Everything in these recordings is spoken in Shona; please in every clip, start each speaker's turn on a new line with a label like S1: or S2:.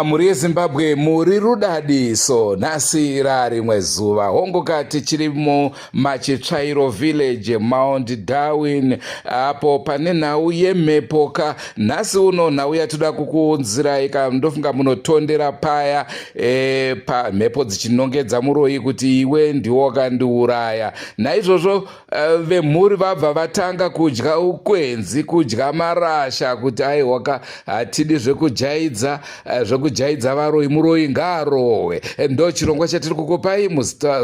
S1: Mhuri yeZimbabwe muri rudadiso nhasi rarimwe zuva hongoka tichiri mumachitsvairo village Mount Darwin apo pane nhau yemhepo ka nhasi uno nhau yatoda kukuunzirai ka ndofunga munotondera paya e, pamhepo dzichinongedza muroyi kuti iwe ndiwo wakandiuraya naizvozvo Eh, vemhuri vabva vatanga kudya ukwenzi kudya marasha kuti aiwaka hatidi zvekujaidza eh, zvekujaidza varoyi muroyi ngaarohwe eh, ndo chirongwa chatiri kukupai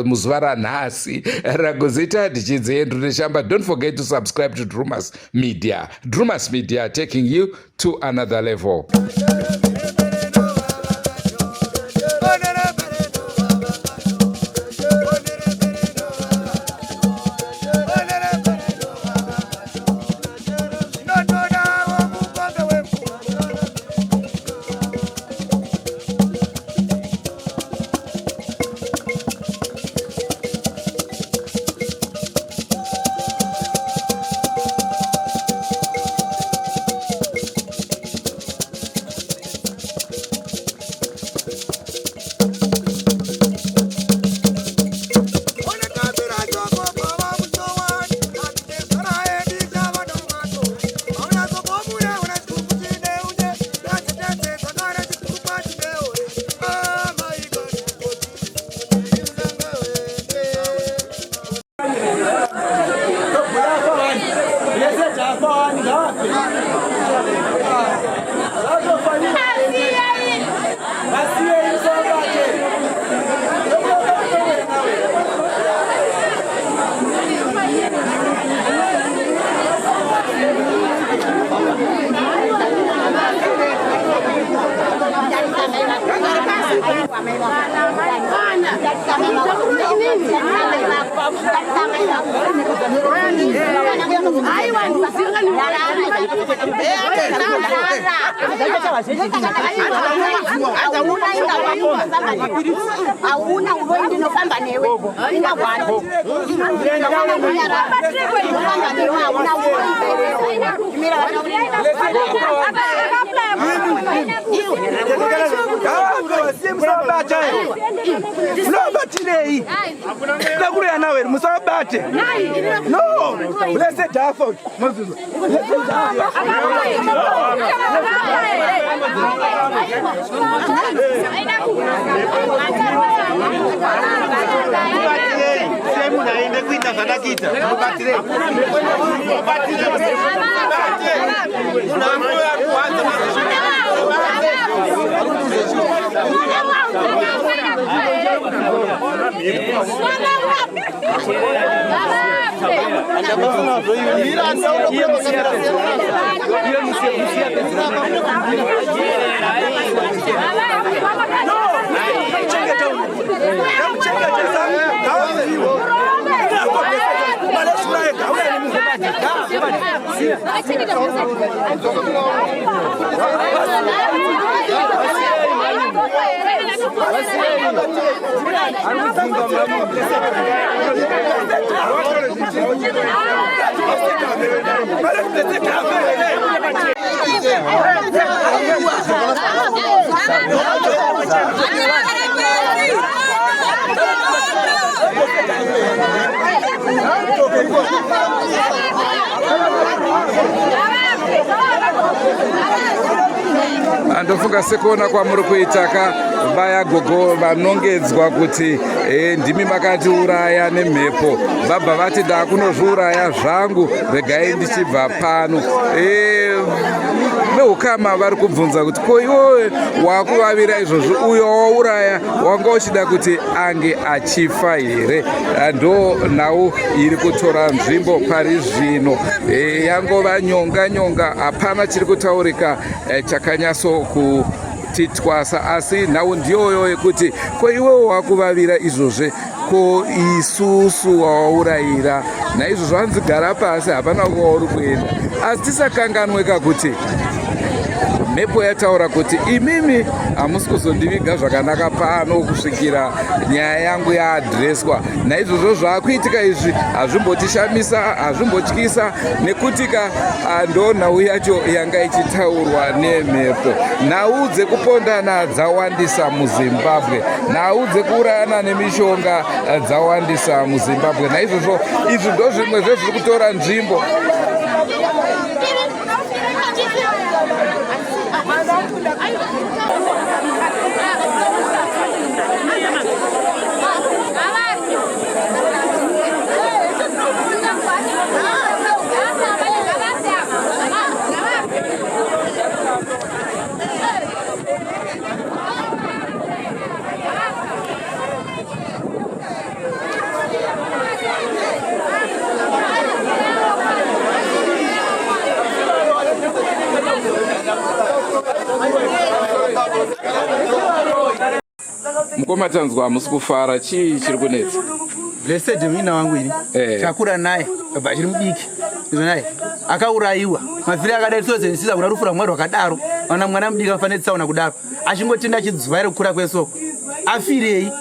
S1: muzuva ranhasi rakuzita ndichinzi Andrew Neshamba. Don't forget to subscribe to Drumas Media. Drumas Media, taking you to another level.
S2: Hauna uroyi, ndinofamba newe, ndinofamba newe, hauna uroyi.
S3: Munobatirei? Ndakureya nawe, musabate. No, blessed Dafa. Blessed Dafa.
S4: Semunhu aende kuita zvadakuita, mubatirei, mubatirei. Munhu anouya kuwanza.
S1: Ndofunga sekuona kwamuri kuita ka, vaya gogo vanongedzwa kuti ndimi makatiuraya nemhepo, vabva vati ndakunozviuraya zvangu, regai ndichibva pano. Veukama vari kubvunza kuti ko iwowe wakuvavira izvozvo, uyo wauraya wanga uchida kuti ange achifa here? Ndo nhau iri kutora nzvimbo pari zvino. Yangova nyonga nyonga, hapana chiri kutaurika chakanyatso kutitwasa, asi nhau ndiyoyo yekuti ko iwewo wakuvavira izvozve, ko isusu wawaurayira? Naizvozvo hanzi gara pasi, hapana kwauri kuenda. Asi tisakanganweka kuti Mhepo yataura kuti imimi hamusi kuzondiviga zvakanaka pano kusvikira nyaya yangu yaadhireswa. Naizvozvo zvaakuitika izvi hazvimbotishamisa, hazvimbotyisa nekuti ka ndo nhau yacho yanga ichitaurwa nemhepo. Nhau dzekupondana dzawandisa muZimbabwe, nhau dzekuurayana nemishonga dzawandisa muZimbabwe. Naizvozvo izvi ndozvimwe zvezviri kutora nzvimbo. Mukoma tanzwa hamusi kufara, chii chiri kunetsa?
S3: Blessed muina wangu ini
S1: Eh.
S3: takura naye abva achiri mudiki izvo naye akaurayiwa mafiro akadai sozensisa kuna rufu rwamwari rwakadaro ana mwana mudiki anofanira tsaona kudaro achingotenda achidzvaira kukura kwesoko afirei?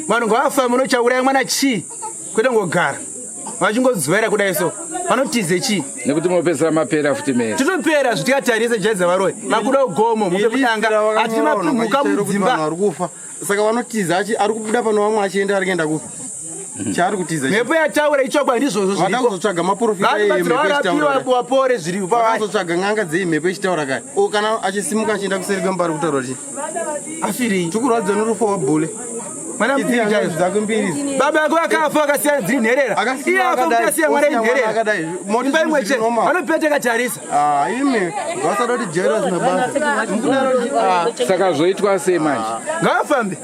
S3: Vanhu ngavafambe unochauraya mwana chii kwete ngogara vachingodzvaira kudai so vanotize chii?
S1: Nekuti munopedzisira mapera futi mese.
S3: Totopera zvitikatarisa jaidza varoyi makuda ugomo mupe kutanga hatina mapumhuka mudzimba.
S4: Vari kufa saka vanotiza ari kubuda pano vamwe achienda ari kuenda kupi chaari kutiza?
S3: Mhepo yataura ichokwadi ndizvozvo
S4: Vada
S3: zviriko.
S4: kuzotsvaga maprofita
S3: Vanhu batsira varapiwa wapore zviripo pavari.
S4: Vakazotsvaga n'anga dzei mhepo ichitaura kare? O kana achisimuka achienda kuseri kwemba ari kutaura kuti
S3: Afirei?
S4: Tikurwadza nerufu wabhule.
S3: Mwana
S4: Idzi
S3: mudiki
S4: hanzvadzi
S3: chaizvo.
S4: dzako mbiri idzi.
S3: Baba yako akafa akasiya dziri nherera.
S4: Akasiya
S3: Iye afa kuti
S4: akadai,
S3: asiya mwana
S4: osiya mwana
S3: inherera.
S4: akadai. Moti
S3: Imba imwe
S4: zviri
S3: chete
S4: normal.
S3: vanopeta katarisa.
S4: Ah, imi vasada kuti jaira zina basa. Mukudaro kuti ah.
S1: Saka zvoitwa sei manje?
S3: Ngavafambe.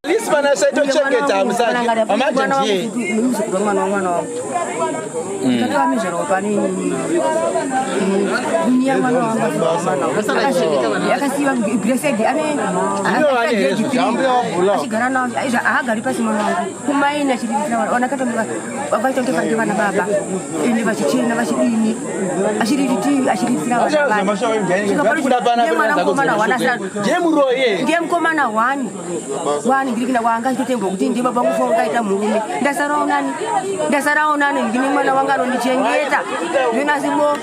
S3: Lisi pana saitochengeta musaki amanje ndiye.
S2: Nemuzukuru wemwana wamwana wangu ndakavamizvarwa pane niya mwana wangu akasiyiwa Blessed ane achigara navo izvo haagari pasi mwana wangu kumaini achiriritira vana vakatonge vana baba ende vachichena vachidini achiririti achiriritira vana mwana mukomana wana
S3: Ndiye muroyi iye.
S2: Ndiye mukomana wani wani ngirikina wanga achitotembwa kuti ndiye baba vangu wakaita murume. Ndasarawo nani? Ndasarawo nani? Ndine mwana wanga anondichengeta zvinasimo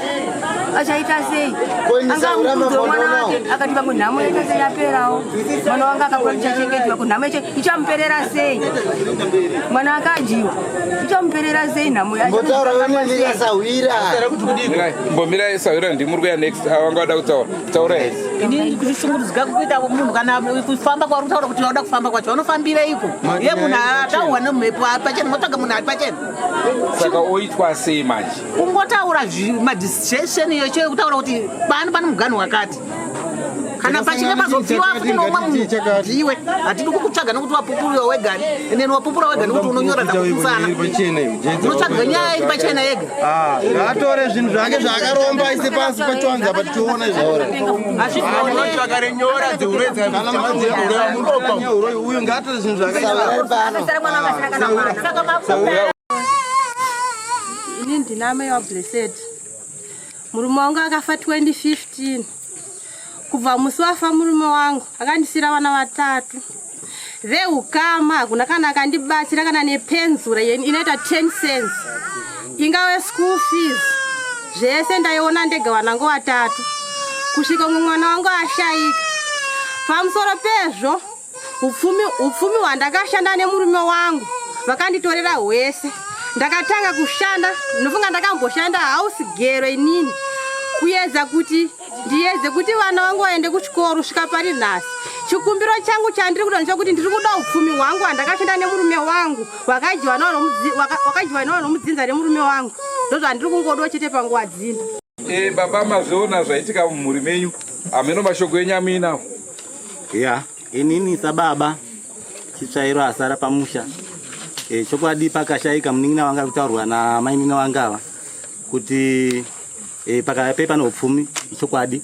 S2: achaita sei? Angamukudze mwana wake akati pamwe nhamo yese yaperawo mwana wanga akakura ndichachengetwa ko nhamo yacho ichamuperera sei? Mwana akadyiwa ichamuperera sei nhamo yacho?
S1: Mirai, mbomirai sahwira ndimuri kuya next. Vanga vada kutaura, taurai.
S5: Ini kushungurudzika kuita munhu kana kufamba kwauri kutaura kuti vauda kufamba kwacho vanofambira iko ye munhu ataurwa nemhepo ari pachena motsvaga munhu ari pachena.
S1: Saka oitwa sei manje?
S5: Kungotaura madecision iyo cheye kutaura kuti pano pane muganhu wakati kana pachinge pazopiwa futi noumwe munhu ndiwe hatidi kukutsvaga nekuti wapupuriwa wegani ende wapupura wega nekuti unonyora dzakumusana unotsvaga nyaya iri pachena yega.
S4: Ngaatore zvinhu zvake zvaakaromba aise pasi pachiwanza apa tichiona izvo.
S3: Unotsvaka renyora dzeuroyi muropa.
S4: Uyu ngaatore zvinhu zvake.
S2: Akasara mwana wanga asina kana mwana.
S5: Saka makuda
S6: Ini ndina mai waBlessed. Murume wangu akafa 2015. Kubva musi wafa murume wangu akandisira vana vatatu. Veukama hakuna kana akandibatsira kana nepenzura inoita 10 cents, ingave school fees, zvese ndaiona ndega vanangu vatatu kusvika umwe mwana wangu ashayika. Pamusoro pezvo upfumi hwandakashanda nemurume wangu vakanditorera hwese. Ndakatanga kushanda, ndinofunga ndakamboshanda house girl inini kuedza kuti ndiedze kuti vana vangu vaende kuchikoro kusvika pari nhasi. Chikumbiro changu chandiri kuda ndechekuti ndiri kuda upfumi hwangu hwandakashanda nemurume wangu hwakadyiwa nawo nomudzinza remurume wangu. Ndozvandiri kungodawo chete panguva dzino.
S1: Baba, mazviona zvaitika mumhuri menyu, hameno mashoko enyu amuinawo.
S7: Ya, inini sababa chitsvairo asara pamusha chokwadi pakashaika munin'ina wanga kutaurwa namainini wangava kuti pakape pane upfumi chokwadi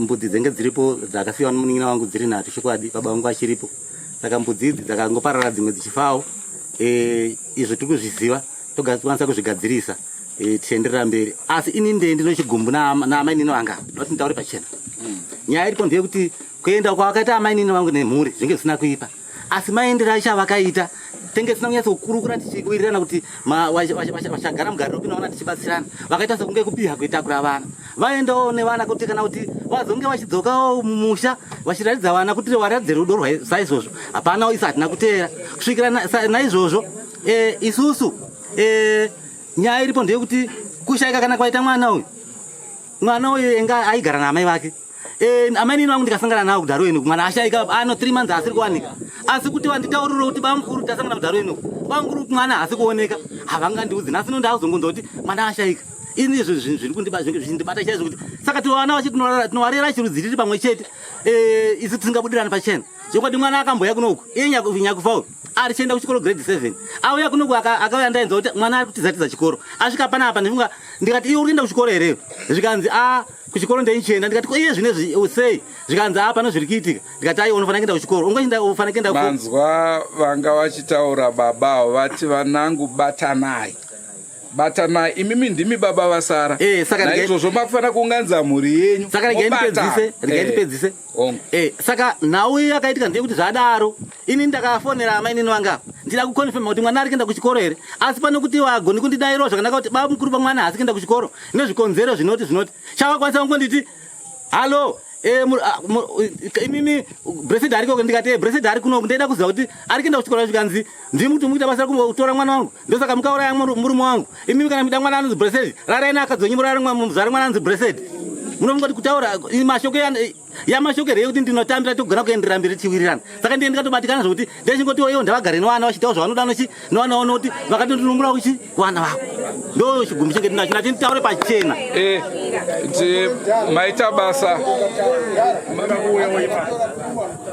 S7: mbudzi dzenge dziripo dzakasiyiwa nemunin'ina wangu dziri nhatu chokwadi baba vangu vachiripo saka mbudzi idzi dzakangoparara dzimwe dzichifawo izvo tiri kuzviziva tokwanisa kuzvigadzirisa. e, tichienderera mberi asi ini ndee ndino chigumbu naamainini vanga ndoti nditaure pachena mm. nyaya iripo ndeyekuti kuenda kwavakaita amainini vangu nemhuri zvinge zvisina kuipa asi maendero acho avakaita tenge tisina kunyatsa kukurukura tichiwirirana kuti vachagara mugariro upi naona tichibatsirana vakaita sekunge kubiha kuitakura vana vaendawo nevana kuti kana kuti vazonge vachidzokawo mumusha vachiratidza vana kuti varatidze rudo rwasaizvozvo hapana isu hatina kuteera kusvikira naizvozvo e, isusu e, nyaya iripo ndeyekuti kushaika kana kwaita mwana uyu mwana uyu enga aigara naamai vake Eh, amainini vangu ndikasangana nawo kudharo ino mwana ashaika ano 3 months asiri kuwanika asi kuti vanditaurire kuti bamukuru tasangana kudharo ino bamukuru mwana haasi kuoneka havangandiudzi nhasi no ndakuzongonzwa kuti mwana ashaika ini izvo zvinhu zviri kundibata chaizvo kuti saka tiwana vachi tinovarera chirudzi tiri pamwe chete eh, isu tisingabudirani pachena zvokwadi mwana akambouya kunoku iye nyakufa uyu ari chienda kuchikoro grade 7 auya kunoku akauya ndainzwa kuti mwana ari kutizatiza chikoro asvika panapa ndifunga ndikati iwe uri kuenda kuchikoro here zvikanzi a ah, kuchikoro ndeichienda ndikati ko iye zvinezvi sei zvikanzi a pano zviri kuitika ndikati aiwa unofanira kuenda kuchikoro ungochienda ufanira kuenda
S1: manzwa vanga vachitaura baba vati vanangu batanai batanai imimi ndimi baba vasara eh, saka naizvozvo makufanira kuunganidza mhuri yenyu
S7: saka regai ndipedzise regai eh. ndipedzise eh, saka nhau iyo yakaitika ndeyekuti zvadaro ini ndakafonera amainini vanga ndida kuconfirma kuti mwana ari kuenda kuchikoro here asi pane kuti vagoni kundidairawo zvakanaka kuti baba mukuru pamwana haasi kuenda kuchikoro nezvikonzero zvinoti zvinoti chavakwanisa kungonditi hallo Eh, ah, imimi blessed ariko ndikati eh, blessed ari kuno ndaida kuziva kuti ari kuenda kuchikoro zvikanzi ndimi kuti mukuita basa rekutora mwana wangu ndosaka mukauraya murume wangu imimi kana muida mwana anonzi blessed rarai neakadzi wenyu murare mwana anonzi blessed munofunga kuti kutaura mashoko yamashoko here yekuti ndinotambira togona kuenderera mberi tichiwirirana saka ndiye ndikatobatikana zvekuti ndechingotiwo iwo ndavagare nevana vachiitawo zvavanoda nochi nevana vano kuti vakatondinungura kuchi kuvana vavo ndo chigumbu chenge ndinacho ndati nditaure pachena
S1: eh, maita basa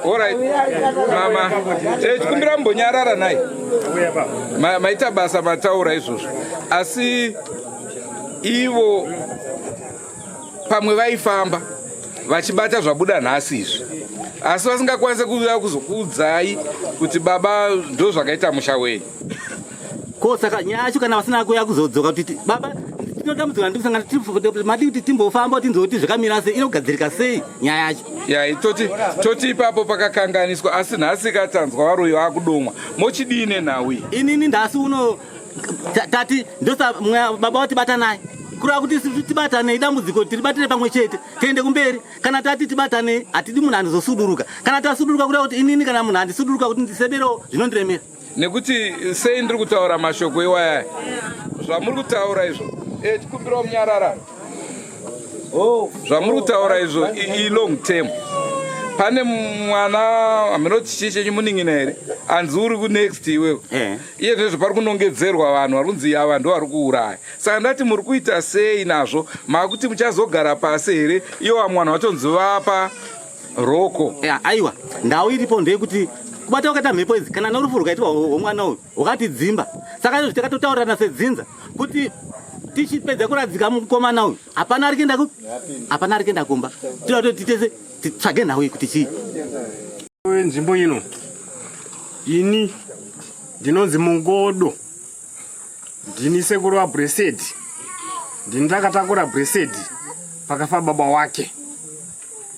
S1: orit mama eh, chikumbira mumbonyarara nai maita basa mataura izvozvo asi ivo pamwe vaifamba vachibata zvabuda nhasi izvi asi vasingakwanise kuuya kuzokuudzai kuti baba ndo zvakaita musha wenyu
S7: ko saka nyaya yacho kana vasina kuuya kuzodzoka kuti baba tinotambudzika ndikusangana madii kuti timbofamba tinzwe kuti zvakamira sei inogadzirika sei nyaya yacho
S1: ya toti toti ipapo pakakanganiswa asi nhasi katanzwa varoyi vakudomwa mochidii nenhau iyi
S7: inini nhasi uno tati ndosa baba wati batanai kureva kuti isu tibatanei dambudziko tiribatire pamwe chete tiende kumberi kana tati tibatanei hatidi munhu anozosuduruka kana tasuduruka kureva kuti inini kana munhu andisuduruka kuti ndiseberewo zvinondiremera
S1: nekuti sei ndiri kutaura mashoko iwaya zvamuri kutaura izvo e tikumbirawo munyarara oh. zvamuri kutaura izvo ilong term pane mwana haminoti chii chenyu munin'ina here anzi uri kunext iwewe eh. iye zvezvo pari kunongedzerwa vanhu vari kunzi ava ndo vari kuuraya saka ndati muri kuita sei nazvo makuti muchazogara pasi here iwo vamwe vanhu vatonzi vapa roko
S7: aiwa ndau iripo ndeyekuti kubata kwakaita mhepo idzi kana norufu rwukaitwa hwomwana uyu hwakatidzimba saka izvo takatotaurirana sedzinza kuti tichipedza kuradzika mukomana uyu hapana ari kuenda kupi hapana ari kuenda kumba tinoda kuti titese titsvage nhau iyi kuti chii
S8: nzvimbo ino ini ndinonzi mungodo ndini sekuru vabresedi ndini ndakatakura bresedi pakafa baba wake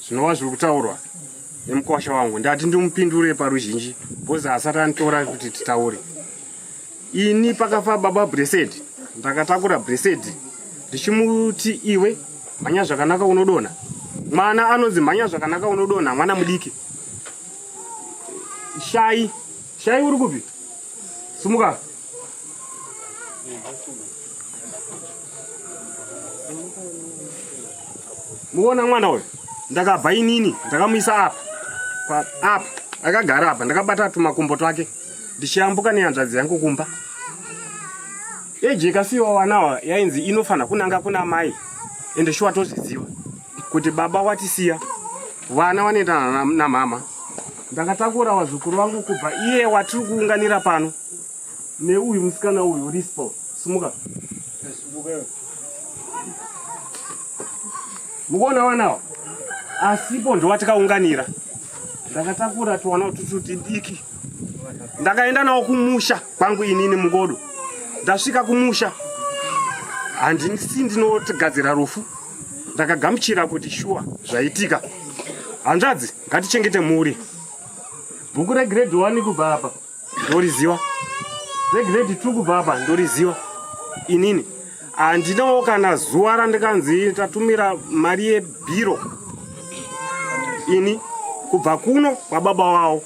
S8: zvinova zviri kutaurwa nemukwasha wangu ndati ndimupindure paruzhinji bcause asati anditora kuti titaure ini pakafa baba bresedi ndakatakura bresedi ndichimuti iwe mhanya zvakanaka unodonha mwana anonzi mhanya zvakanaka unodonha mwana mudiki shai shai uri kupi sumuka muona mwana uyu ndakabva inini ndakamuisa apa apa akagara apa ndakabata tumakumbo twake ndichiyambuka nehanzvadzi yangu kumba eji ikasiyiwa wanawa yainzi inofanira kunanga kuna mai ende shuwa tozviziva kuti baba watisiya vana vanoenda namama ndakatakura vazukuru vangu kubva iye watiri kuunganira pano neuyu musikana uyu rispo sumuka mukuona wanawa asipo ndowatikaunganira ndakatakura twana tutu tidiki ndakaenda nawo kumusha kwangu inini mugodo ndasvika kumusha Handisi ndinogadzira rufu, ndakagamuchira kuti shuwa zvaitika. Hanzvadzi, ngatichengete mhuri. Bhuku regrade 1 kubva apa ndoriziva, regrade 2 kubva apa ndoriziva. Inini handinawo kana zuva randikanzi tatumira mari yebhiro ini kubva kuno kwababa wavo.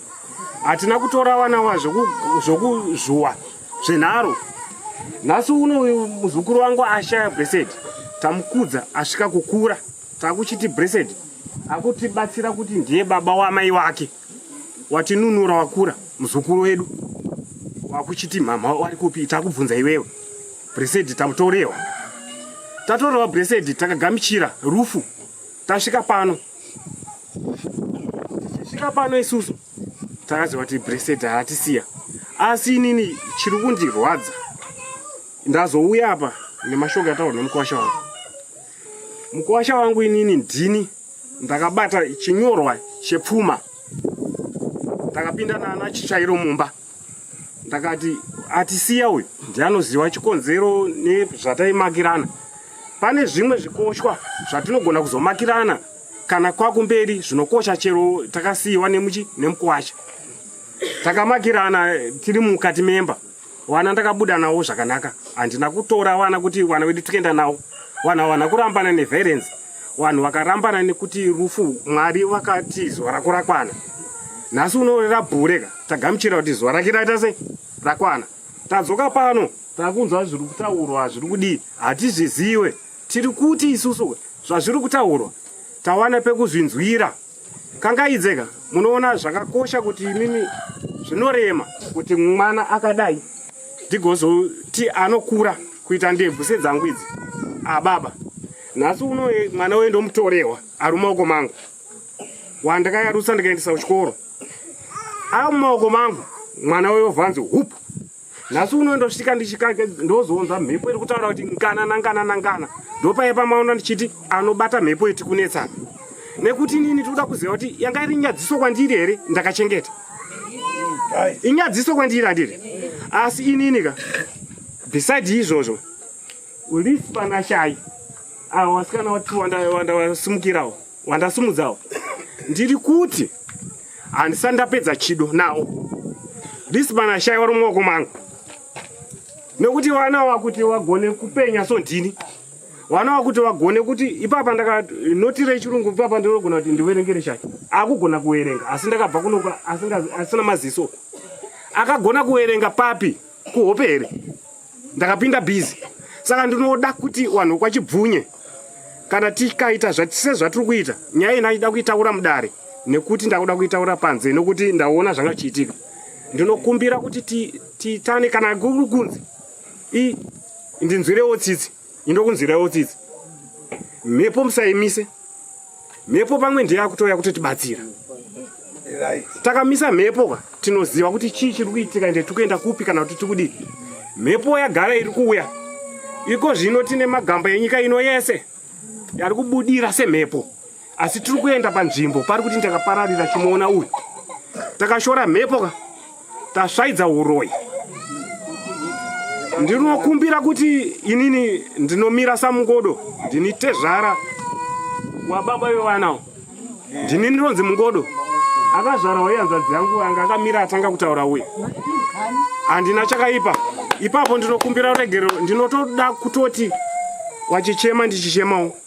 S8: Hatina kutora vana wa zvokuzvuwa zvenharo. Nhasi uno uyu muzukuru wangu ashaya Blessed, tamukudza asvika kukura, takuchiti Blessed akutibatsira kuti ndiye baba wamai wake, watinunura wakura muzukuru wedu, wakuchiti mhamha wari kupi, takubvunza iwewe. Blessed tamutorewa, tatorewa Blessed, takagamuchira rufu, tasvika pano tichisvika pano isusu takaziva kuti Blessed haatisiya. Asi inini chiri kundirwadza, ndazouya apa nemashoko ataurwa nemukuwasha wangu. Mukuwasha wangu inini ndini ndakabata chinyorwa chepfuma, ndakapinda naana Chitsvairo mumba, ndakati atisiya uyu ndianoziva chikonzero nezvataimakirana. Pane zvimwe zvikoshwa zvatinogona kuzomakirana kana kwakumberi zvinokosha, chero takasiyiwa nemuchi nemukuwasha. Takamakirana tiri mukati memba, wana ndakabuda nawo zvakanaka, handina kutora wana kuti wana wedu tikuenda nawo. Wana wana kurambana neviolence, vanhu vakarambana nekuti rufu Mwari vakati zuva rako rakwana. Nhasi unorera bhureka, tagamuchira kuti zuva rake raita sei rakwana. Tadzoka pano takunzwa zviri kutaurwa zviri kudii hatizviziwe. Tiri kuti isusu zvazviri kutaurwa tawana pekuzvinzwira. Kangaidzeka munoona zvakakosha kuti imimi zvinorema kuti mwana akadai ndigozoti anokura kuita ndebvu sedzangu idzi. Ababa nhasi uno mwana uye ndomutorewa ari mumaoko mangu, wandakayarutsa ndikaendesa kuchikoro, ari mumaoko mangu mwana uyo vhanzi hupu. Nhasi uno ndosvika ndozonzwa mhepo iri kutaura kuti ngana nangana nangana, ndopaya pamaona ndichiti anobata mhepo iti kunetsana, nekuti inini tinoda kuziva kuti yanga iri nyadziso kwandiri here ndakachengeta inyadziso kwandiri handiri. Asi inini ka beside izvozvo ulisi panashai ava vasikana wandavasimukirawo wandasimudzawo, ndiri kuti handisati ndapedza chido nawo lisi panashai wari mumaoko mangu, nekuti vana wakuti wagone kupenya so ndini vana wakuti vagone kuti ipapa ndakanotira chirungu ipapa ndinogona kuti ndiverengere chai akugona kuverenga, asi ndakabva kuno asina maziso akagona kuverenga papi kuhope here, ndakapinda busy. Saka ndinoda kuti vanhu kwaChibvunye kana tikaita sezvatiri kuita nyaya ino achida kuitaura mudare, nekuti ndakuda kuitaura panze nekuti ndaona zvanga chiitika. Ndinokumbira kuti tiitane kana kuri kunzi ndinzwirewo tsitsi, indokunzwirewo tsitsi. Mhepo musaimise, mhepo pamwe ndiye akutouya kutotibatsira. Takamisa mhepo ka tinoziva kuti chii chiri kuitika ende tikuenda kupi kana kuti tikudii. Mhepo yagara iri kuuya iko zvino, tine magamba enyika ino yese yari kubudira semhepo, asi tiri kuenda panzvimbo pari kuti ndakapararira. Chimuona uyu takashora mhepo ka tasvaidza uroyi. Ndinokumbira kuti inini ndinomira saMungodo, ndini tezvara wababa vevanawo, ndini ndinonzi Mungodo, akazvara waihanzvadzi yangu anga akamira atanga kutaura uye handina chakaipa ipapo. Ndinokumbira ruregerero, ndinotoda kutoti wachichema ndichichemawo,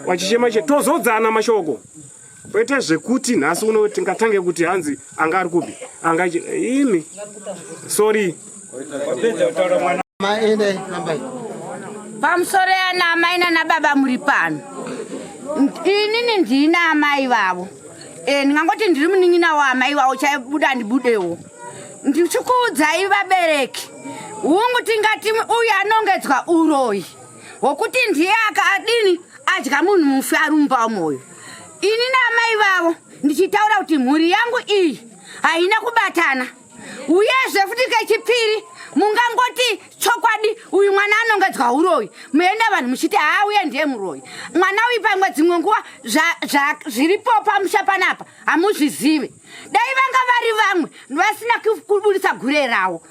S8: wachichema tozodzana mashoko, kwete zvekuti nhasi uno tingatange kuti hanzi anga ari kupi anga imi. Sorry.
S9: Pamusoro yana amai nana baba muri pano, inini ndina amai vavo. Ndingangoti ndiri munin'ina waamai vavo, chaibuda ndibudewo. Ndichikuudzai vabereki, hungu tingati uyu anongedzwa uroyi hwokuti ndiye akadini adya munhu mufi ari mumba umoyo. Ini naamai vavo ndichitaura kuti mhuri yangu iyi haina kubatana. Uyezve futi kechipiri, Mungangoti chokwadi uyu mwana anongedzwa uroyi, muenda vanhu muchiti haa uye ndiye muroyi. Mwana uyu pamwe dzimwe nguva zviripo pamusha panapa hamuzvizivi. Dai vanga vari vamwe vasina kubudisa gure ravo,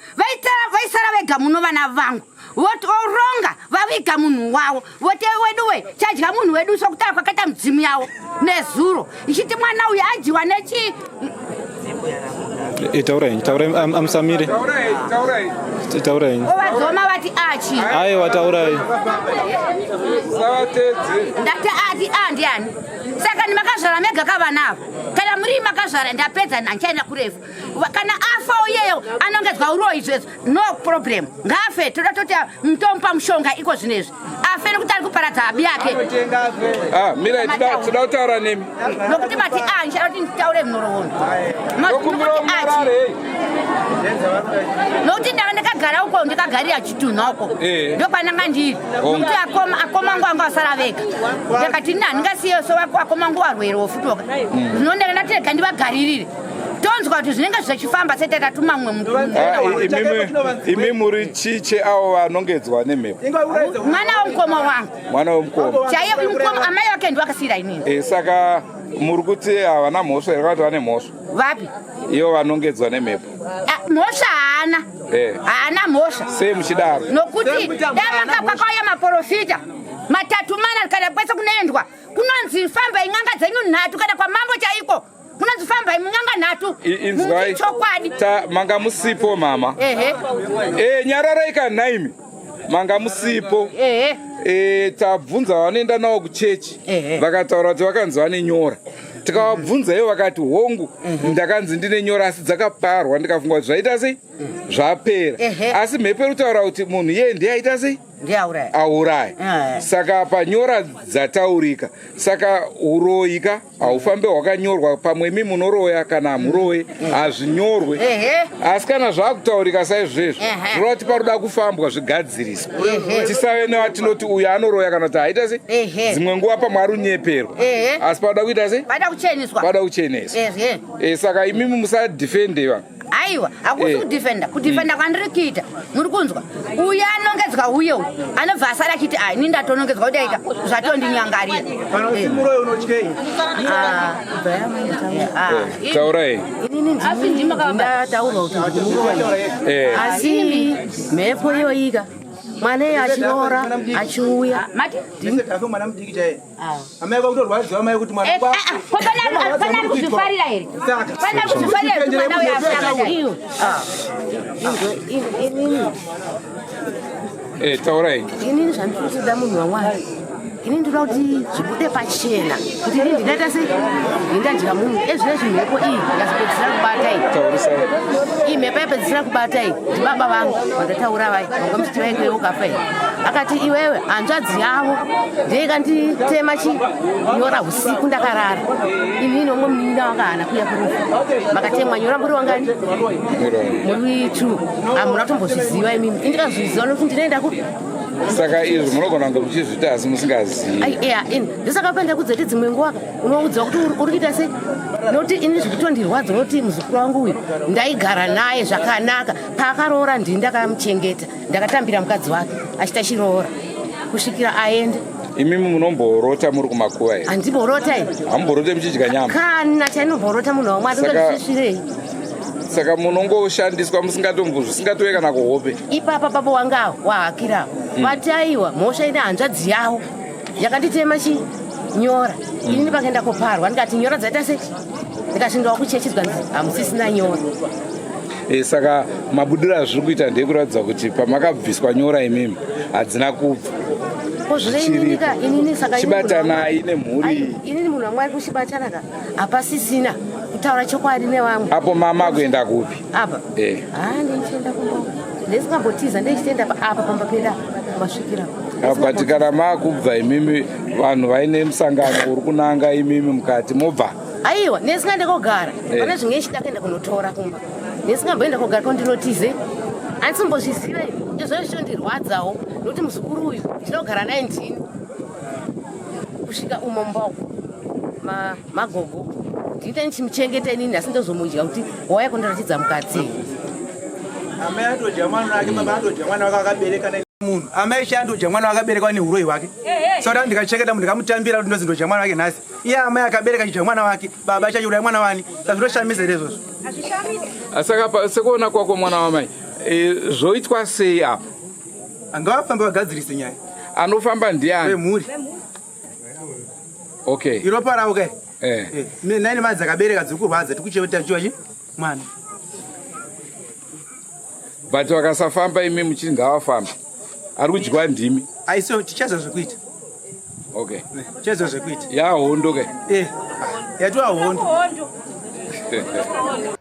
S9: vaisara vega muno vana vangu votoronga vaviga munhu wavo vote weduwe chadya munhu wedu sokutaura kwakaita mudzimu yavo nezuro ichiti mwana uyu adyiwa nechi
S10: eh, taurai taurai amusamire taurai
S9: ovadzoma vati achi
S10: aiwa taurai
S9: ndati ati a ndiani saka ndimakazvara mega kavana ava kana muri makazvara ndapedza handichaenda kurefu kana afa uyeyo anongedzwa uroyi izvezvo no problem ngaafe toda toti mutomupa mushonga iko zvino izvi afe nekuti ari kuparadza abi yake
S1: ah, mira toda kutaura nemi
S9: nokuti mati a ah, ndichada kuti nditaure nhoroondo nokuti ndanga ndakagara uko ndakagarira chitunha uko eh. ndokwananga ndiri nokuti akoma angu anga asara vega ndakati nani ndingasiye so akoma angu warwerewo futoka hmm. zvino ndanga ndati rega ndivagaririre tonzwa kuti zvinenge zvichifamba sete tatuma mumwe
S1: ah, imi muri chii cheavo vanongedzwa nemhepo
S9: mwana wemukoma wangu
S1: mwana wemukoma
S9: chaiye mukoma amai vake ndiwakasiira inini
S1: eh, saka muri kuti havana mhosva here kana kuti vane mhosva
S9: vapi
S1: ivo vanongedzwa nemhepo
S9: ah, mhosva haana eh. haana mhosva
S1: sei muchidaro
S9: nokuti damaka kwakauya maporofita matatu mana kana kwese kunoendwa kunonzi fambai n'anga dzenyu nhatu kana kwamambo chaiko kunonzi fambai mun'anga nhatu
S1: inzwai
S9: chokwadi
S1: manga musipo mama
S9: ehe
S1: e, nyararai kanhaimi manga musipo
S9: ehe
S1: e, tabvunza vanoenda nawo kuchechi vakataura kuti vakanzi vane nyora tikavabvunza ivo vakati hongu mhm. ndakanzi ndine nyora asi dzakaparwa ndikafunga kuti zvaita sei mhm. zvapera asi mhepo iri kutaura kuti munhu iye ndiye aita sei
S9: auraya
S1: eh. saka panyora dzataurika saka uroyi ka haufambe hwakanyorwa pamwe imi munoroya kana hamuroye mm. hazvinyorwe asi kana zvakutaurika saizvezvo zvoreva kuti paroda kufambwa zvigadziriswa tisave nevatinoti uyu anoroya kana kuti haita se dzimwe nguva pamwe ari unyeperwa asi paroda kuita se
S9: paroda
S1: kucheneswa eh, saka imimi musadefende
S9: aiwa hakusi eh. kudefenda kudefenda mm. kwandiri kuita muri kunzwa uye anongedzwa uye uyu anobva asara achiti a ini ndatonongedzwa kudaika zvatondinyangarira
S3: eh.
S9: ah.
S1: Ah. Eh, taurai
S2: inini ndataurwa kuti ndimuroyi asi mhepo iyoyika mwana iye achiroora achiuya
S3: mwana mudiki chaiye Ah. Amai vakutorwadziwa mai kuti mwana
S9: eh, ah, ah, ko pana ari kuzvifarira here? Pana ari kuzvifarira kuti mwana uyu afira.
S2: Inini.
S1: Eh, taurai.
S2: Inini zvandiri kuda munhu waMwari. Ini ndinoda kuti zvibude pachena kuti ini ndinoita sei ndingadya munhu ezvinezvi mhepo iyi yazopedzisira kubata iyi iyi mhepo yapedzisira kubata iyi ndibaba vangu vandataura vai vanga muchiti vaikwewo kafa iyi akati iwewe hanzvadzi yavo ndiye ikanditema chinyora usiku ndakarara inini umwe munin'ina wanga haana kuuya kurufu makatemwa nyora muri wangani muri two hamuna kutombozviziva imimi indikazviziva nokuti ndinoenda kupi
S1: saka izvi munogona kunge muchizviita asi musingazivi
S2: ndosaka paenda kudzoti dzimwe nguva unoudzwa kuti uri kuita sei nokuti ini zvikutondirwadza nokuti muzukuru wangu uyu ndaigara naye zvakanaka paakaroora ndini ndakamuchengeta ndakatambira mukadzi wake achita chiroora kusvikira aende
S1: imimi munomborota muri kumakuva here
S2: handimborota ini
S1: hamumborote muchidya nyama
S2: kana chainomborota munhu wamwari ungatosvisvirei
S1: saka munongoshandiswa musingatombo kana kuhope
S2: ipapa baba wanga wahakirawo hmm. vati aiwa mhosva ine hanzvadzi yavo yakanditema chi nyora hmm. inini pakaenda koparwa ndikati nyora dzaita sei ndikati kuchechi zvikanzi hamusisina nyora
S1: E, saka mabudiro azviri kuita ndeyekuratidza kuti pamakabviswa nyora imimi hadzina kubva chibatanai nemhuri
S2: inini munhu wamwari kuchibatana ka hapasisina kutaura chokwadi nevamwe
S1: apo mama kuenda kupi
S2: apa
S1: eh.
S2: ah, ndichienda kumba ndisingambotiza ndichitenda apa pamba peda masvikira
S1: but kana makubva imimi vanhu vaine musangano uri kunanga imimi mukati mobva
S2: aiwa nesingaende kogara
S1: Eh.
S2: pane zvimwe ichida kuenda kunotora kumba nesingamboenda kogara kondinotize andisimbozvizive izvo zvichondirwadzawo nokuti muzukuru uyu ndinogara naye ndini kusvika umo mumba uko magogo ndinoita ndichimuchengeta inini asi ndozomudya kuti wauya kundiratidza mukadzi.
S3: Amai atodya mwana wake, baba atodya mwana wake akabereka munhu. Amai cha andodya mwana wake akaberekwa nehuroyi hwake. Saka ndikacheketa munhu ndikamutambira kuti ndozi ndodya mwana wake nhasi. Iye amai akabereka chidya mwana wake, baba achachiuraya mwana wani. Saka zvinoshamisa here izvozvo?
S1: Saka sekuona kwako mwana wamai, e, zvoitwa sei apa?
S3: Ngavafambe vagadzirise nyaya.
S1: Anofamba ndiani?
S3: Vemhuri.
S1: Okay.
S3: Iropa ravo kai?
S1: Eh.
S3: eh. Nine months akabereka dziri kurwadza tikucheuta chiwa chi mwana.
S1: But vakasafamba imi muchiti ngavafambe. Ari kudyiwa ndimi.
S3: Aiso tichaziva zvekuita.
S1: Okay.
S3: Eh, tichaziva zvekuita.
S1: Ya hondo ke.
S3: Eh. Yatova hondo.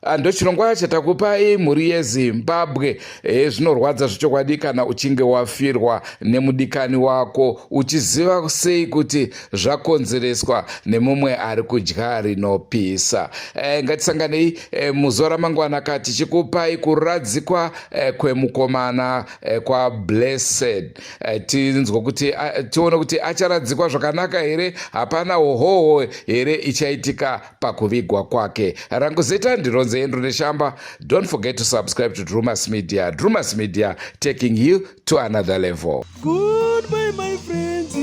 S1: Ah, ndochirongwa chatakupai mhuri yezimbabwe e, zvinorwadza zvechokwadi kana uchinge wafirwa nemudikani wako uchiziva sei kuti zvakonzereswa nemumwe ari kudya rinopisa e, ngatisanganei e, muzuva ramangwana ka tichikupai kuradzikwa e, kwemukomana e, kwablessed e, tinzwe kuti tione kuti acharadzikwa zvakanaka here hapana hohoho here ichaitika pakuvigwa kwake. Rangu zita ndironze Andrew Neshamba. Don't forget to subscribe to Drumas Media. Drumas Media taking you to another level.
S11: Goodbye my friends.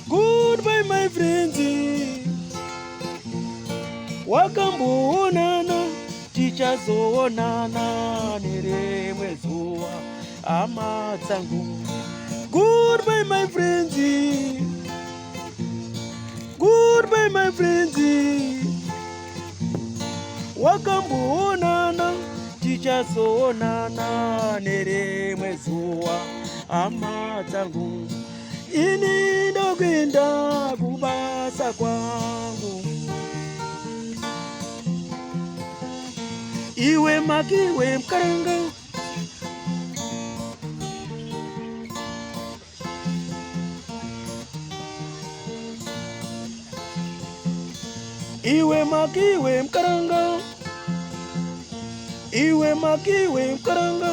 S11: Goodbye my friends. Wakamboonana tichazoonana nerimwe zuva hama dzangu. Goodbye my friends. Goodbye my friends. Wakamboonana tichazoonana nerimwe zuva hama dzangu. Ini ndokuenda kubasa kwangu. Iwe makiwe mkaranga Iwe makiwe mkaranga Iwe makiwe mkaranga